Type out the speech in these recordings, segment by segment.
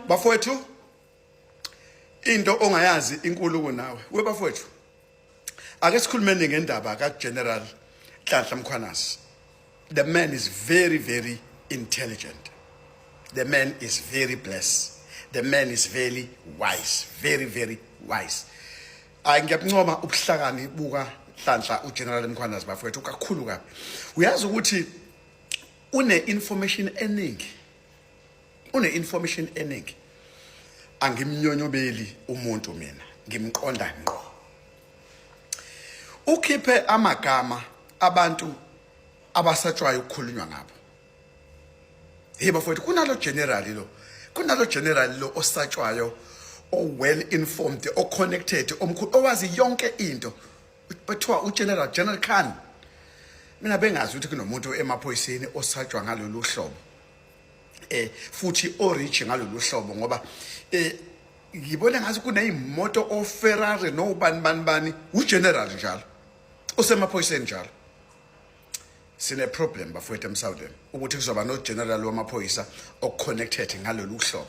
Bafowethu, into ongayazi inkulu kunawe. We bafowethu, ake sikhulumeni ngendaba kaGeneral Nhlanhla Mkhwanazi. The man is very very intelligent. The man is very blessed. The man is very wise, very very wise. Hayi, ngiyabuncoma ubuhlakani buka Nhlanhla uGeneral Mkhwanazi bafowethu, kakhulu kabi. Uyazi ukuthi une information eningi, une information eningi. Angimnyonyobeli umuntu mina, ngimqonda ngqo. Ukhiphe amagama abantu abasatshwayo ukukhulunywa ngabo. Hey bafowethu, kunalo general lo, kunalo general lo osatshwayo, o well informed, o connected, omkhulu, owazi yonke into, bathiwa uGeneral General Khan. Mina bengazi ukuthi kunomuntu emaphoyiseni osatshwa ngalolu hlobo, futhi o rich ngalolu hlobo, ngoba ngibona ngathi kuneyimoto o Ferrari no bani bani bani, uGeneral njalo usemaphoyiseni njalo. Sine problem bafowethu emsawudeni ukuthi kuzoba no general wamaphoyisa oconnected ngalolu hlobo.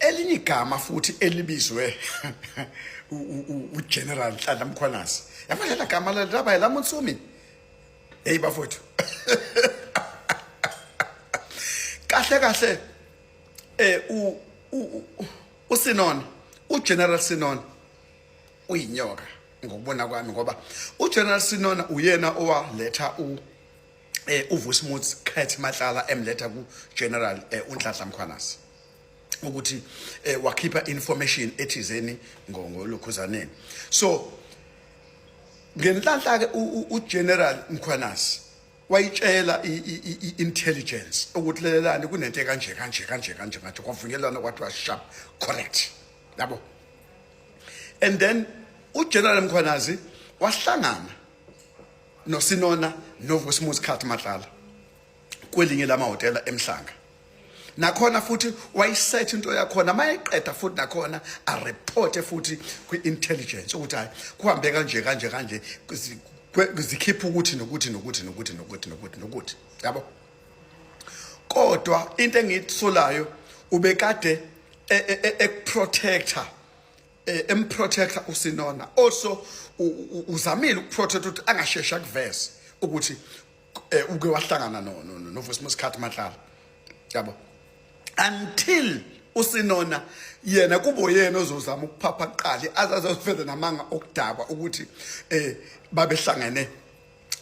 Elinye igama futhi elibizwe uGeneral Nhlanhla Mkhwanazi, yabona lela gama laba la Mutsumi. Hey bafowethu, kahle kahle uSinona, uGeneral Sinona uyinyoka ngokubona kwami, ngoba uGeneral Sinona uyena owaletha uVusimuzi Cat Matlala, emletha ku General uNhlanhla Mkhwanazi ukuthi wakhipha information ethizeni ngolokhuzaneni. So ngenhlanhla ke uGeneral Mkhwanazi wayitshela i-intelligence ukuthi lelelani, kunento kanje kanje kanje kanje ngathi, kwavunyelwana, kwathiwa sharp, correct, yabo. And then uGeneral Mkhwanazi wahlangana noSinona noVusimuzi Cat Matlala kwelinye lamahhotela eMhlanga. Nakhona futhi wayisetha into yakhona, mayeqeda futhi nakhona areporte futhi kwi-intelligence ukuthi hayi, kuhambe kanje kanje kanje, zikhipha ukuthi nokuthi nokuthi nokuthi nokuthi nokuthi nokuthi, yabo. Kodwa into engiyisolayo, ubekade ekuprotector, emprotector uSinona. Also uzamile ukuprotect ukuthi angashesha kuveze ukuthi uke wahlangana no noVusimuzi Cat Matlala, yabo, until uSinona yena kubo yena ozozama ukuphapha kuqali, azazofeza namanga okudakwa ukuthi babehlangene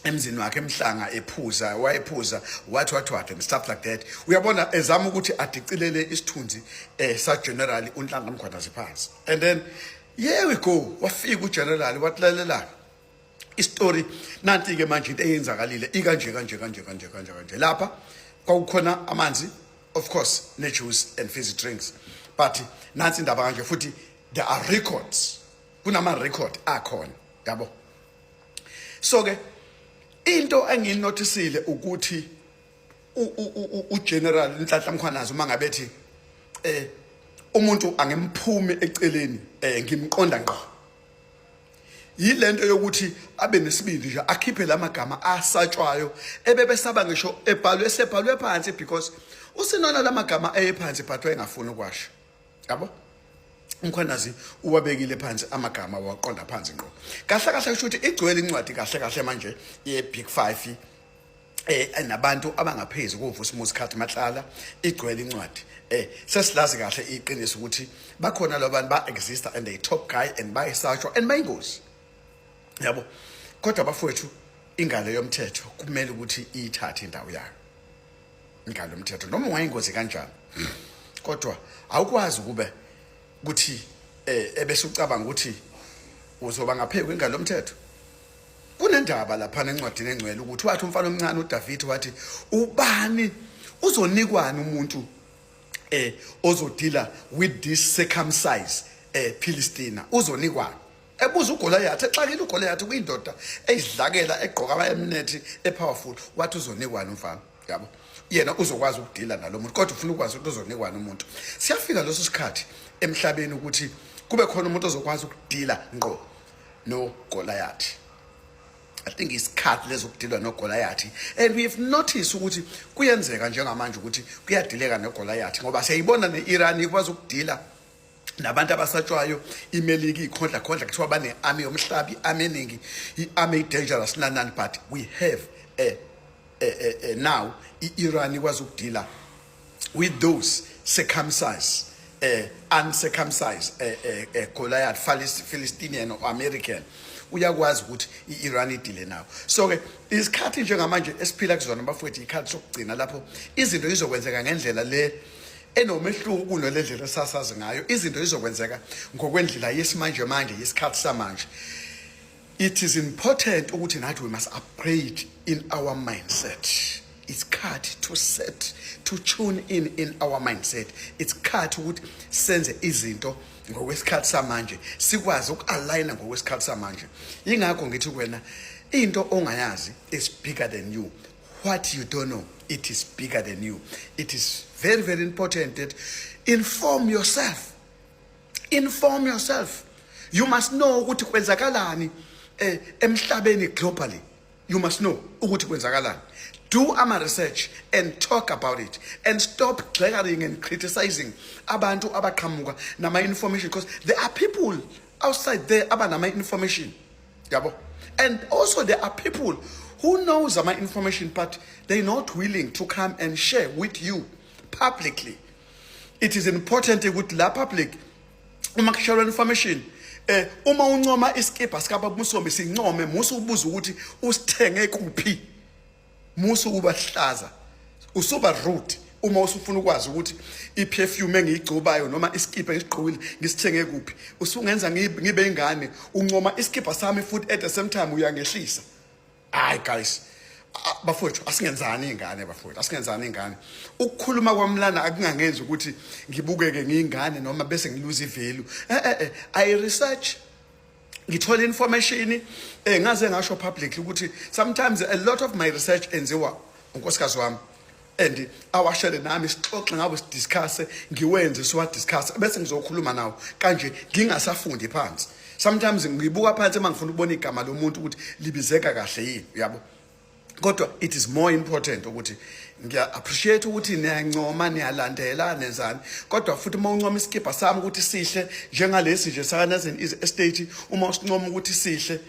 emzini wakhe eMhlanga ephuza, wayephuza, what what what and stuff like that, uyabona, ezama ukuthi adicilele isithunzi sa General uNhlanhla Mkhwanazi phansi. And then here we go, wafika uGeneral wathi, istory nanti ke manje, into eyenzakalile ikanje kanje kanje kanje kanje kanje, lapha kwakukhona amanzi, of course, ne juice and fizzy drinks, but nansi indaba kanje, futhi there are records, kunama record akhona, yabo. So ke into engiyinotisile ukuthi uGeneral Nhlanhla Mkhwanazi uma ngabe ethi umuntu angimphumi eceleni, ngimqonda ngqo, yilento yokuthi abe nesibindi nje akhiphe lamagama asatshwayo ebebesaba ngisho ebhalwe, esebhalwe phansi, because uSinona lamagama ayephansi but wayengafuni ukwasho, yabo. UMkhwanazi uwabekile phansi amagama, waqonda phansi ngqo. Kahle kahle kusho ukuthi igcwele incwadi kahle kahle manje ye Big 5 nabantu abangaphezulu koVusimuzi Cat Matlala. Igcwele incwadi. Sesilazi kahle iqiniso ukuthi bakhona labantu, ba exist and they top guy and bayisatshwa and bayingozi, yabo. Kodwa bafowethu, ingalo yomthetho kumele ukuthi iyithathe indawo yayo, ingalo yomthetho, noma ungayingozi kanjani, kodwa awukwazi ukube kuthi ebese ucabanga ukuthi uzoba ngaphezulu kwengalo yomthetho. Kunendaba lapha encwadini engcwele ukuthi wathi umfana omncane uDavid, wathi, ubani uzonikwani umuntu ozodila with this circumcised Philistine, uzonikwani? Ebuza uGoliath, exakile uGoliath, kuyindoda eyidlakela, egqoka ama-emnet, epowerful. Wathi uzonikwani umfana, yabo, yena uzokwazi ukudila nalo muntu, kodwa ufuna ukwazi ukuthi uzonikwani umuntu. Siyafika leso sikhathi emhlabeni ukuthi kube khona umuntu ozokwazi ukudila ngqo noGoliath. I think isikhathi lezokudilwa noGoliath, and we've noticed ukuthi kuyenzeka njengamanje ukuthi kuyadileka noGoliath, ngoba siyayibona ne-Iran ikwazi ukudila nabantu abasatshwayo. IMelika ikhondla khondla, kuthiwa bane-army yomhlaba, i-army eningi, i-army dangerous nanani, but we have a now i-Iran ikwazi ukudila with those circumcised, uncircumcised Goliath, Philistinian or American. Uyakwazi ukuthi i-Iran idile nawo. So ke isikhathi njengamanje esiphila kuzona, bafowethu, ikhathi sokugcina lapho izinto izokwenzeka ngendlela le enomehluko kunole ndlela esasazi ngayo. Izinto izokwenzeka ngokwendlela yesimanje manje, yesikhathi samanje. It is important ukuthi nathi we must upgrade in our mindset. Isikhathi to set, to tune in our mindset. Isikhathi ukuthi senze izinto ngokwesikhathi samanje, sikwazi uku-aligna ngokwesikhathi samanje. Ingakho ngithi kuwena, into ongayazi is bigger than you. What you don't know, it is bigger than you. It is very, very important that inform yourself, inform yourself. You must know ukuthi kwenzakalani emhlabeni globally. You must know ukuthi kwenzakalani. Do ama research and talk about it and stop glaring and criticizing abantu abaqhamuka nama information, because there are people outside there abanama information, yabo. And also there are people who knows ama information, but they're not willing to come and share with you publicly. It is important ukuthi la public uma kushelwa information, uma uncoma iskipa sikababa Msomi, sincome, musu ubuza ukuthi usithenge kuphi. Musu ubahlaza, usuba rude uma usufuna ukwazi ukuthi iperfume engiyigcobayo noma iskipa engisigqokile ngisithenge kuphi. Usungenza ngibe ingane. Uncoma iskipa sami futhi at the same time uyangehlisa. Hayi guys, bafowethu, asingenzani ingane. Bafowethu, asingenzani ingane. Ukukhuluma kwami lana akungangenzi ukuthi ngibukeke ngiyingane noma bese ngiluza ivalue. I research, ngithola information. Ngaze ngasho publicly ukuthi sometimes a lot of my research enziwa unkosikazi wami and awashele nami, sixoxe ngabe, sidiscuss, ngiwenze, siwa discuss, bese ngizokhuluma nawo kanje ngingasafundi phansi. Sometimes ngibuka phansi uma ngifuna ukubona igama lomuntu ukuthi libizeka kahle yini, uyabo. Kodwa it is more important ukuthi ngiya appreciate ukuthi niyancoma, niyalandela, nenzani, kodwa futhi uma uncoma iskipa sami ukuthi sihle, njengalesi nje saka Nathan Easy Estate, uma usincoma ukuthi sihle,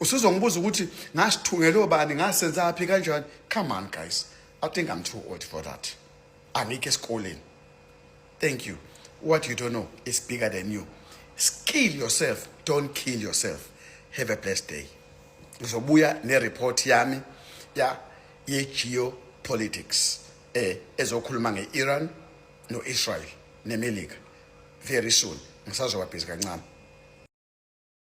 usuzongibuza ukuthi ngasithungela obani, ngasenza phi, kanjani. Come on guys, I think I'm too old for that. Angikho esikoleni. Thank you. What you don't know is bigger than you. Skill yourself, don't kill yourself. Have a blessed day. Ngizobuya ne-report yami ya ye-geopolitics ezokhuluma nge-Iran no-Israel neMelika very soon. Ngisazoba busy kancane.